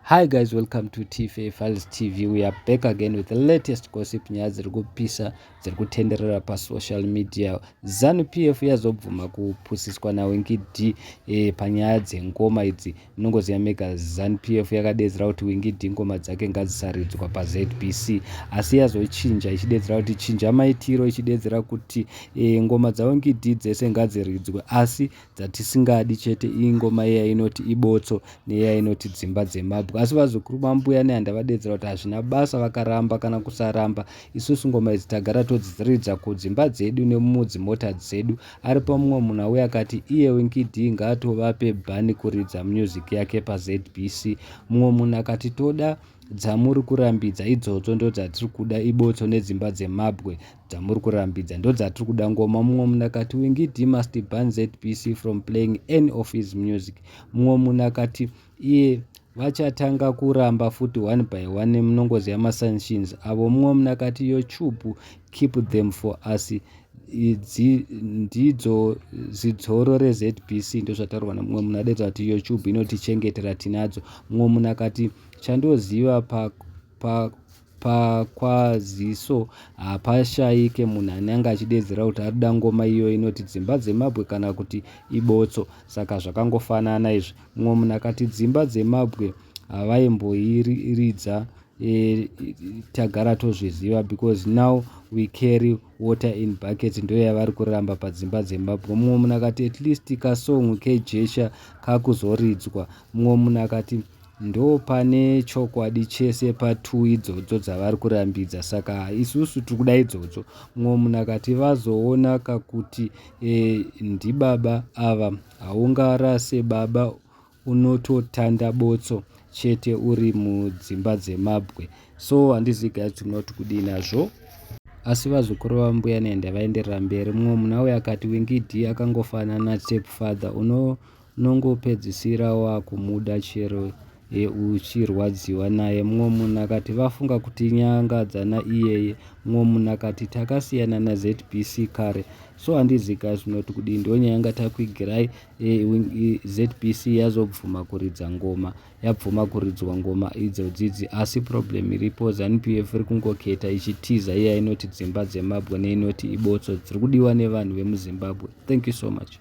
Hi guys, welcome to TFA Files TV. We are back again with the latest gossip, nyaya dziri kupisa dziri kutenderera pasocial media. ZANU PF yazobvuma kupusiswa naWinky D panyaya dzengoma idzi. Munongoziva mega, ZANU PF yakadedzera kuti Winky D ngoma dzake ngadzisaridzwa paZBC, asi yazochinja ichidedzera kuti chinja maitiro, ichidedzera kuti ngoma dzaWinky D dzese ngadziridzwe, asi dzatisingadi chete ingoma iya inoti Ibotso neiya inoti Dzimba Dzemabwe. Asi vazukuru vaMbuya Nehanda vadedzera kuti hazvina basa, vakaramba kana kusaramba, isusu ngoma idzi tagara todziridza kudzimba dzedu nemudzimota dzedu. Aripo mumwe munhu auya akati iye Winky D ngaatovape ban kuridza music yake paZBC. Mumwe munhu akati toda dzamuri kurambidza idzodzo, ndo dzatiri kuda, Ibotso neDzimba Dzemabwe dzamuri kurambidza, ndo dzatiri kuda ngoma. Mumwe munhu akati Winky D must ban ZBC from playing any of his music. Mumwe munhu akati iye vachatanga kuramba futi one by one, munongoziva masanctions avo. Mumwe munhu akati YouTube keep them for us, ndidzo zidzoro reZBC. Ndozvataurwa namumwe munhu adedza kuti YouTube inotichengetera tinadzo. Mumwe munhu akati chandoziva pakwaziso hapashayike munhu anenge achidedzera kuti arida ngoma iyo inoti Dzimba Dzemabwe kana kuti Ibotso, saka zvakangofanana izvi. Mumwe munhu akati Dzimba Dzemabwe havaimboiridza, tagara tozviziva because now we carry water in buckets, ndo yavari kuramba paDzimba Dzemabwe. Mumwe munhu akati at least kasong kejecha kakuzoridzwa. Mumwe munhu akati ndo pane chokwadi chese pa2 idzodzo dzavari kurambidza, saka isusu tiri kuda idzodzo. Mumwe munhu akati vazoona kakuti ndibaba ava, haungarase baba, unototanda botso chete uri muDzimba Dzemabwe. So handizivi guys tinoti kudii nazvo, asi vazukuru vaMbuya Nehanda vaenderera mberi. Mumwe munhu auya akati Winky D akangofanana step father, unongopedzisira wakumuda chero uchirwadziwa naye. Mumwe munhu akati vafunga kuti nyangadzana iyeye. Mumwe munhu akati takasiyana naZBC kare. So handizivi guys zvinoti kudii, ndo nyaya yanga takuigirai. ZBC yazobvuma kuridza ngoma, yabvuma kuridzwa ngoma idzodzidzi, asi problem iripo, ZANU PF iri kungoketa ichitiza iya inoti Dzimba Dzemabwe neinoti Ibotso dziri kudiwa nevanhu vemuZimbabwe. Thank you so much.